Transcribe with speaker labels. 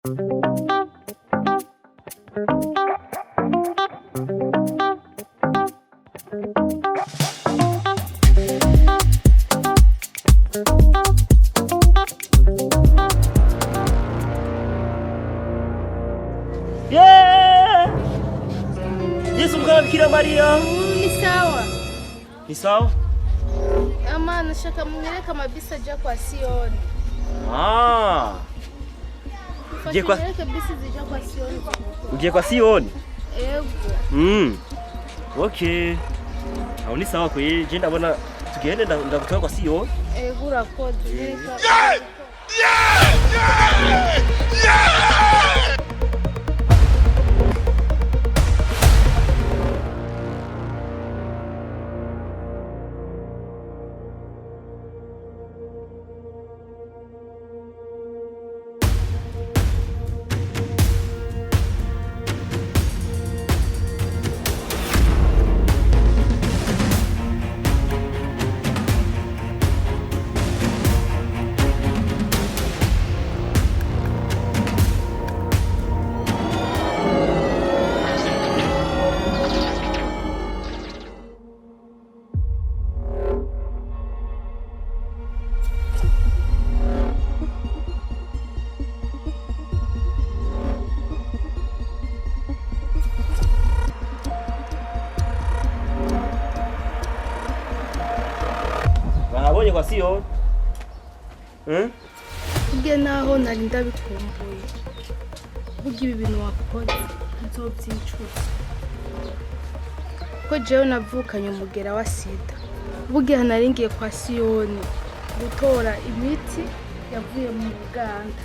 Speaker 1: Yeah! Yesu mwana Bikira Maria.
Speaker 2: Ni sawa.
Speaker 1: Ni sawa?
Speaker 2: Ama nashaka munyereke amabisi aja kwa Siyoni.
Speaker 1: Ah. Ugiye kwa
Speaker 2: Munyereke bisi zija kwa Siyoni.
Speaker 1: Ugiye kwa Siyoni?
Speaker 2: Ego.
Speaker 1: Okay. Aho ni sawa kweli. Je, ndabona tugende ndagutora kwa Siyoni.
Speaker 2: Ego urakoze. Nyereka.
Speaker 1: Bahabonye kwa Siyoni?
Speaker 2: Burya naho nari ndabikumbuye. Burya ibi bintu wakoze nzobyicuza. Ko jewe navukanye umugera wa sida. Burya nari ngiye kwa Siyoni gutora imiti yavuye mu Buganda.